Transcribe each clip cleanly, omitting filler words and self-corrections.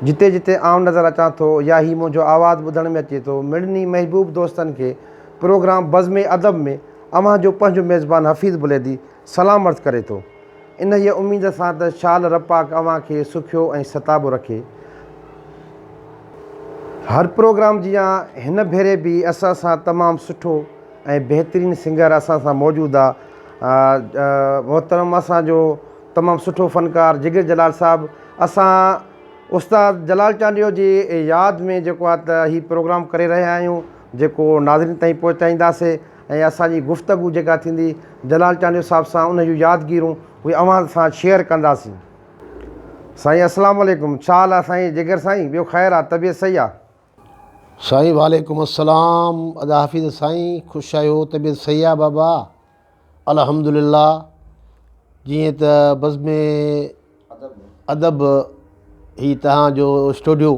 جتي جتي آئون نظر اچان ٿو يا هي منهنجو آواز ٻڌڻ ۾ اچي ٿو مڙني محبوب دوستن کي پروگرام بزم ادب ۾ اوهان جو پنهنجو ميزبان حفيظ بليدي سلام عرض ڪري ٿو. انهيء اميد سان ته شال رب پاڪ اوهان کي سکيو ۽ ستابو رکي. هر پروگرام جيان هن ڀيري به اسان سان تمام سٺو ۽ بهترين سنگر اسان سان موجود آ محترم اسان جو تمام سٺو فنڪار جگر جلال صاحب اسان استاد جلال چانڊيو جي ياد ۾ جيڪو آ ته هي پروگرام ڪري رهيا آهيون جيڪو ناظرين تائين پهچائينداسي ۽ اسان جي گفتگو جيڪا ٿيندي جلال چانڊيو صاحب سان ان جون يادگيرون اهي اوهان سان شيئر ڪنداسين. سائين اسلام عليڪم ڇا حال آ سائين جگر سائين ٻيو خير آ طبيعت صحيح آ. سائين وعليڪم السلام ادا حفيظ سائين خوش آهيو طبيعت صحيح آ بابا الحمدلله جيئن ته بزم ادب هي تهان جو اسٽوڊيو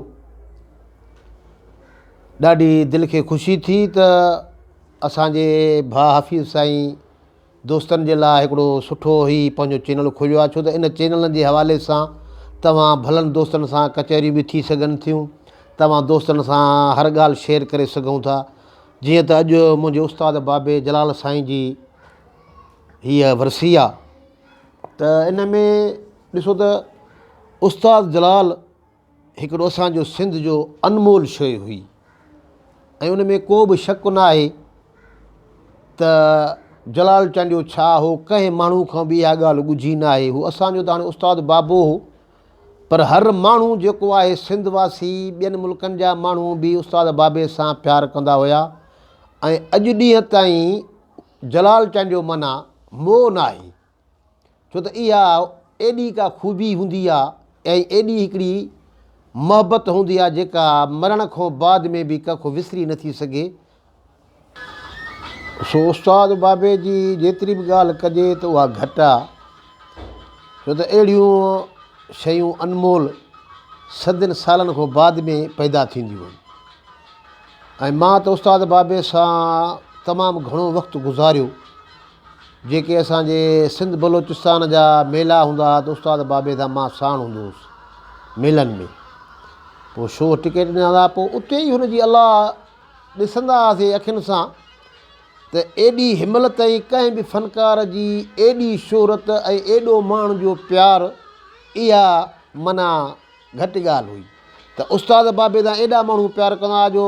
ڏاڍي دل کي خوشي ٿي ته اسان جي ڀاء حفيظ سائين دوستن جي لاء هڪڙو سٺو هي پنهنجو چينل کوليو آهي ڇو ته ان چينلن جي حوالي سان توهان ڀلن دوستن سان ڪچهريون به ٿي سگهن ٿيون توهان دوستن سان هر ڳالهه شيئر ڪري سگهون ٿا جيئن ته اڄ منهنجي استاد بابي جلال سائين جي هيء ورسي آهي ته ان ۾ ڏسو ته استاد جلال هڪڙو اسان جو سنڌ جو انمول شيء هئي ۽ ان ۾ ڪو به شڪ نه آهي ته جلال چانڊيو ڇا هو ڪنهن ماڻهو کان به اها ڳالهه ڳجهي نه آهي هو اسان جو ته هاڻي استاد بابو هو پر هر ماڻهو جيڪو آهي سنڌ واسي ٻين ملڪن جا ماڻهو به استاد بابي سان پيار ڪندا هيا ۽ اڄ ڏينهن تائين جلال چانڊيو معنيٰ مئو نه آهي ڇو ته اها ايڏي ڪا خوبي هوندي آ ۽ ايڏي هڪڙي محبت هوندي آ جيڪا مرڻ کان بعد ۾ به ڪنهن کان وسري نٿي سگهي. سو استاد بابي جي جيتري به ڳالهه ڪجي ته اها گهٽ آ ڇو ته اهڙيون شيون انمول صدين سالن کان بعد ۾ پيدا ٿينديون آهن ۽ مان ته استاد بابي سان تمام گهڻو وقت گذاريو. جيڪي اسان جي سنڌ بلوچستان جا ميلا هوندا ها ته استاد بابي سان مان ساڻ هوندو هوس ميلن ۾ پوء شو ٽڪيٽ ڏيندا هئا پوء اتي ئي هن جي الله ڏسندا هئاسي اکين سان ته ايڏي همل تائين ڪنهن به فنڪار جي ايڏي شهرت ۽ ايڏو ماڻهن جو پيار اها معنيٰ گهٽ ڳالهه هئي ته استاد بابي سان ايڏا ماڻهو پيار ڪندا هئا جو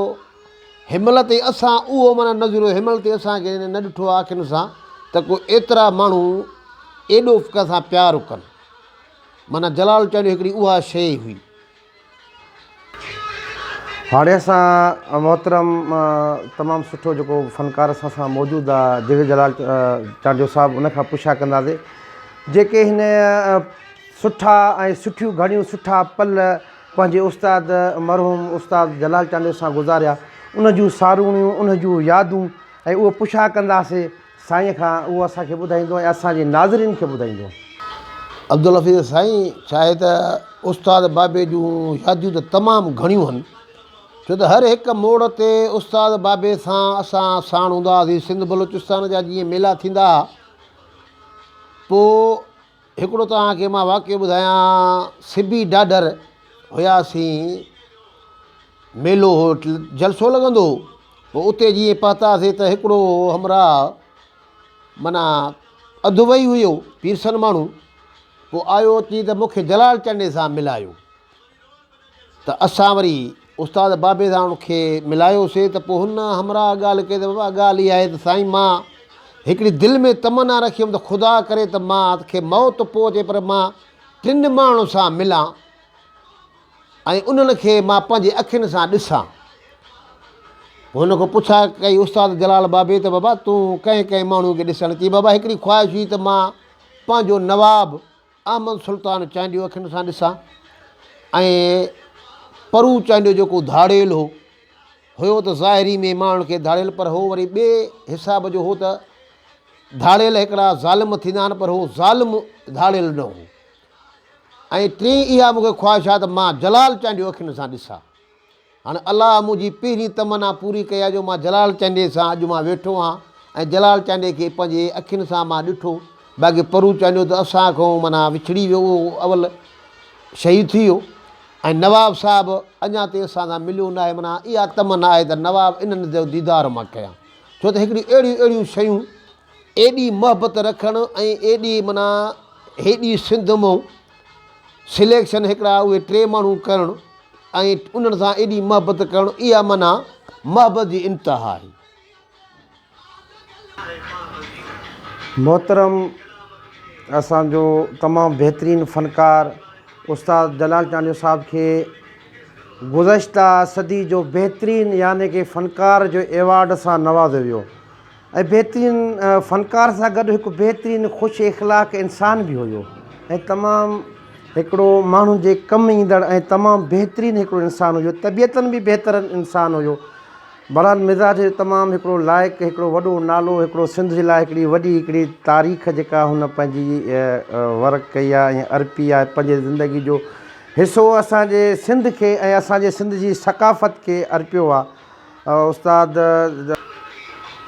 هنمهل تائين اسان اهو معنيٰ نظريو هنمهل تائين اسان کي نه ڏٺو آهي اکين سان ته ڪو ايترا ماڻهو ايڏو ڪنهن سان پيار ڪن معنيٰ جلال چانڊيو هڪڙي اها شيء هئي. هاڻي اسان محترم تمام سٺو جيڪو فنڪار اسان سان موجود آ جگر جلال چانڊيو صاحب ان کان پڇا ڪنداسي جيڪي هن سٺا ۽ سٺيون گهڙيون سٺا پل پنهنجي استاد مرحوم استاد جلال چانڊيو سان گذاريا ان جون ساروڻيون ان جون يادون ۽ اهو پڇا ڪنداسي سائين کان اهو اسان کي ٻڌائيندو ۽ اسان جي ناظرين کي ٻڌائيندو. عبدالحفيظ سائين ڇا آهي ته استاد بابي جون ياديون ته تمام گهڻيون هن ڇو ته هر هڪ موڙ تي استاد بابي سان اسان ساڻ هوندا هئاسين سنڌ بلوچستان جا جيئن ميلا ٿيندا هئا پوء هڪڙو توهان کي مان واقعو ٻڌايان، سبي ڍاڍر هياسين، ميلو هو، جلسو لڳندو هو، پوء اتي جيئن پهتاسين ته هڪڙو همراهه معنيٰ اڌ وئي هيو، پيرسن ماڻهو، پوء آيو اچي ته مون کي جلال چنڊي سان ملايو. ته اسان وري استاد بابي سان ان کي ملايوسي ته پوء هن همراهه ڳالهه ڪئي ته بابا ڳالهه اها آهي ته سائين مان هڪڙي دل ۾ تمنا رکي هيم ته خدا ڪري ته مان کي موت پهچي پر مان ٽن ماڻهن سان ملان ۽ انهن کي مان پنهنجي اکين سان ڏسان. پوء هن کان پڇا ڪئي استاد جلال بابي ته بابا تون ڪنهن ڪنهن ماڻهو کي ڏسڻ چي بابا هڪڙي خواهش هئي ته مان پنهنجو نواب احمد سلطان چانڊيو اکين سان ڏسان ۽ پرو چانڊيو جيڪو ڌاڙيل هو، هيو ته ظاهري ۾ ماڻهن کي ڌاڙيل پر هو وري ٻئي حساب جو هو ته ڌاڙيل هڪڙا ظالم ٿيندا آهن پر هو ظالم ڌاڙيل نه هو ۽ ٽين اها مون کي خواهش آهي ته مان جلال چانڊيو اکين سان ڏسان. هاڻ الله منهنجي پهرين تمنا پوري ڪئي آهي جو مان جلال چانڊيي سان اڄ مان ويٺو آهان ۽ جلال چانڊيي کي پنهنجي اکين سان مان ڏٺو باقي پرو چانڊيو ته اسان کان معنيٰ وڇڙي ويو اهو اول شهيد ٿي ويو ۽ نواب صاحب اڃا تائين اسان سان مليو ناهي معنيٰ اها تمنا آهي ته نواب انهن جو ديدار مان ڪيان ڇو ته هڪڙيون اهڙيون اهڙيون شيون ايڏي محبت رکڻ ۽ ايڏي معنيٰ هيڏي سنڌ مون سليڪشن هڪڙا اهي ٽي ماڻهو ڪرڻ ۽ انهن سان ايڏي محبت ڪرڻ اها معنيٰ محبت جي انتها آهي. محترم اسان جو تمام بهترين فنڪار استاد جلال چانڊيو صاحب کي گذشته صدي جو بهترين يعني ڪي فنڪار جو ايوارڊ سان نوازيو ويو ۽ بهترين فنڪار سان گڏ هڪ بهترين خوش اخلاق انسان به هيو ۽ تمام هڪڙو ماڻهن جي ڪم ايندڙ ۽ تمام بهترين هڪڙو انسان هيو طبيعتن به بهتر انسان هيو بھرحال مزاج جو تمام هڪڙو لائق هڪڙو وڏو نالو هڪڙو سنڌ جي لاء هڪڙي وڏي هڪڙي تاريخ جيڪا هن پنهنجي ورق ڪئي آهي ۽ ارپي آهي پنهنجي زندگي جو حصو اسان جي سنڌ کي ۽ اسان جي سنڌ جي ثقافت کي ارپيو آهي استاد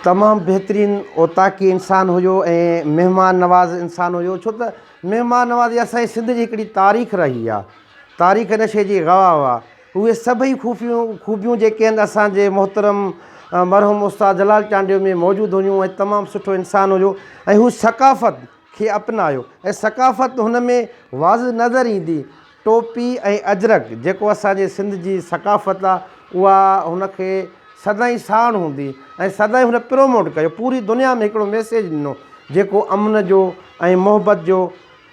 تمام بهترين اوطاقي انسان هيو ۽ مهمان نواز انسان هيو ڇو ته مهمان نوازي اسان جي سنڌ جي هڪڙي تاريخ رهي آهي تاريخ ان شيء جي گواهه آهي اهي سڀئي خوفيون خوبيون جيڪي آهن اسان جي محترم مرحوم استاد جلال چانڊيو ۾ موجود هيون ۽ تمام سٺو انسان هيو ۽ هو ثقافت کي اپنايو ۽ ثقافت هن ۾ واضح نظر ايندي ٽوپي ۽ اجرڪ جيڪو اسان جي سنڌ جي ثقافت آ اها هن کي سدائين ساڻ هوندي ۽ سدائين هن پروموٽ ڪيو پوري دنيا ۾ هڪڙو ميسيج ڏنو جيڪو امن جو ۽ محبت جو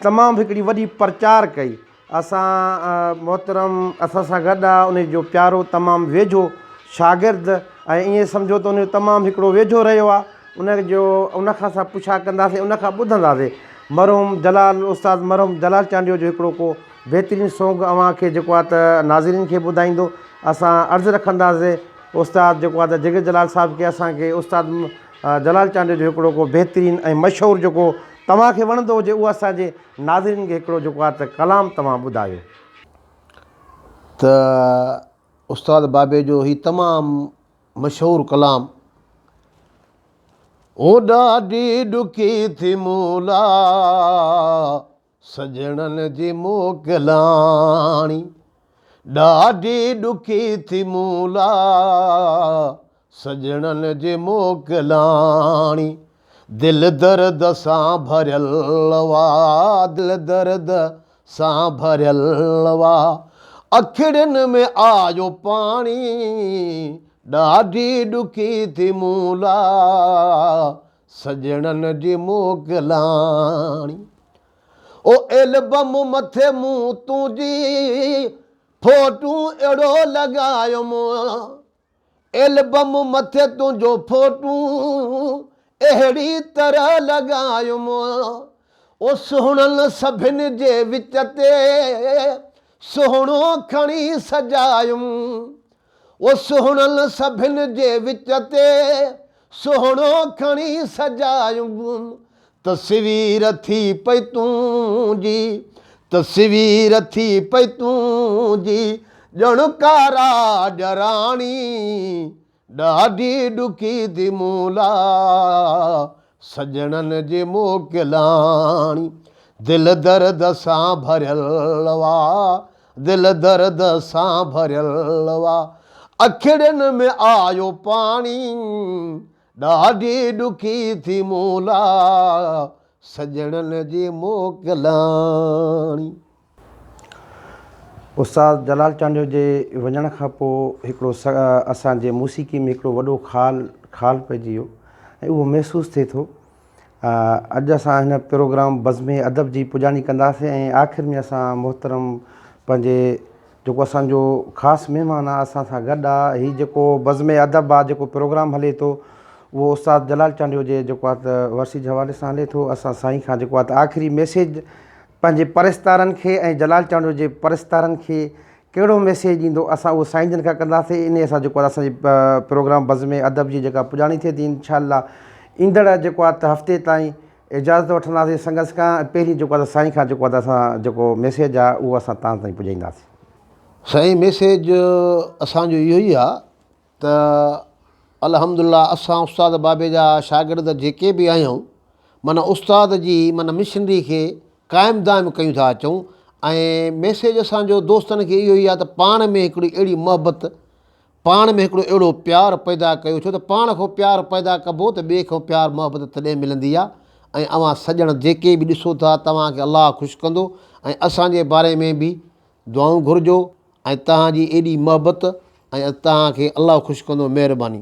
تمام هڪڙي وڏي پرچار ڪئي اسان محترم اسان سان گڏ آ انهي جو پيارو تمام ويجهو شاگرد ۽ ائين سمجهو ته انهي جو تمام هڪڙو ويجهو رهيو آ ان جو ان کان اسان پڇا ڪنداسين ان کان ٻڌنداسين مرحوم جلال استاد مرحوم جلال چانڊيو جو هڪڙو ڪو بهترين سونگ اوهان کي جيڪو آ ته ناظرين کي ٻڌائيندو اسان عرض رکنداسين استاد جيڪو آ ته جگر جلال صاحب کي اسان کي استاد جلال چانڊيو جو هڪڙو ڪو بهترين ۽ مشهور جيڪو توهان کي وڻندو هجي اهو اسان جي ناظرين کي هڪڙو جيڪو آهي ته ڪلام توهان ٻڌايو. ته استاد بابي جو هي تمام مشهور ڪلام. او ڏاڍي ڏکي ٿي مون لا سڄڻن جي موڪلاڻي ڏاڍي ڏکي ٿي مون لا سڄڻن جي موڪلاڻي دل درد سان ڀريل وا دل درد سان ڀريل وا اکڙين ۾ آيو پاڻي ڏاڍي ڏکي ٿي مون لا سڄڻن جي موڪلاڻي او البم مٿي مون تنهنجي فوٽو اهڙو لڳايم البم مٿي تنهنجو فوٽو اهڙي طرح لڳايم او سهڻن سڀن جي وچ تي سهڻو کڻي سجايم او سهڻن سڀن جي وچ تي سهڻو کڻي سجايم تصوير ٿي پئي تنهنجي تصوير ٿي پئي تنهنجي ڄڻ ڪا راڄ راڻي ڏاڍي ڏکي ٿي مون لا سڄڻن جي موڪلاڻي دل درد سان ڀريل وا دل درد سان ڀريل وا اکڙين ۾ آيو پاڻي ڏاڍي ڏکي ٿي مون لا سڄڻن جي موڪلاڻي. استاد جلال چانڊيو جي وڃڻ کان پوء هڪڙو اسان جي موسيقي ۾ هڪڙو وڏو خال خال پئجي ويو ۽ اهو محسوس ٿئي ٿو. اڄ اسان هن پروگرام بزم ادب جي پڄاڻي ڪنداسين ۽ آخر ۾ اسان محترم پنهنجي جيڪو اسان جو خاص مهمان آ اسان سان گڏ آ هي جيڪو بزم ادب آ جيڪو پروگرام هلي ٿو اهو استاد جلال چانڊيو جي جيڪو آ ته ورسي جي حوالي سان هلي ٿو اسان سائين کان جيڪو آ ته آخري ميسيج پنهنجي پرستارن کي ۽ جلال چانڊيو جي پرستارن کي ڪهڙو ميسيج ڏيندو اسان اهو سائين جن کان ڪنداسين انهي سان جيڪو آ اسان جي پروگرام بزم ادب جي جيڪا پڄاڻي ٿئي ٿي انشاء الله ايندڙ جيڪو آ ته هفتي تائين اجازت وٺنداسين سنگس کان ۽ پهرين جيڪو آ ته سائين کان جيڪو آ ته اسان جيڪو ميسيج آ اهو اسان تان تائين پڄائينداسين. سائين ميسيج اسان جو اهو ئي آ ته الحمدلله اسان استاد بابي جا شاگرد جيڪي به آهيون معنيٰ استاد جي معنيٰ مشنري کي قائم دائم ڪيون ٿا اچون. ۽ ميسيج اسان جو دوستن کي اهو ئي آهي ته پاڻ ۾ هڪڙي اهڙي محبت پاڻ ۾ هڪڙو اهڙو پيار پيدا ڪيو ڇو ته پاڻ کان پيار پيدا ڪبو ته ٻئي کان پيار محبت تڏهن ملندي آهي ۽ اوهان سڄڻ جيڪي به ڏسو ٿا توهان کي الله خوش ڪندو ۽ اسان جي باري ۾ به دعائون گهرجو ۽ توهان جي ايڏي محبت ۽ توهان کي الله خوش ڪندو مهرباني.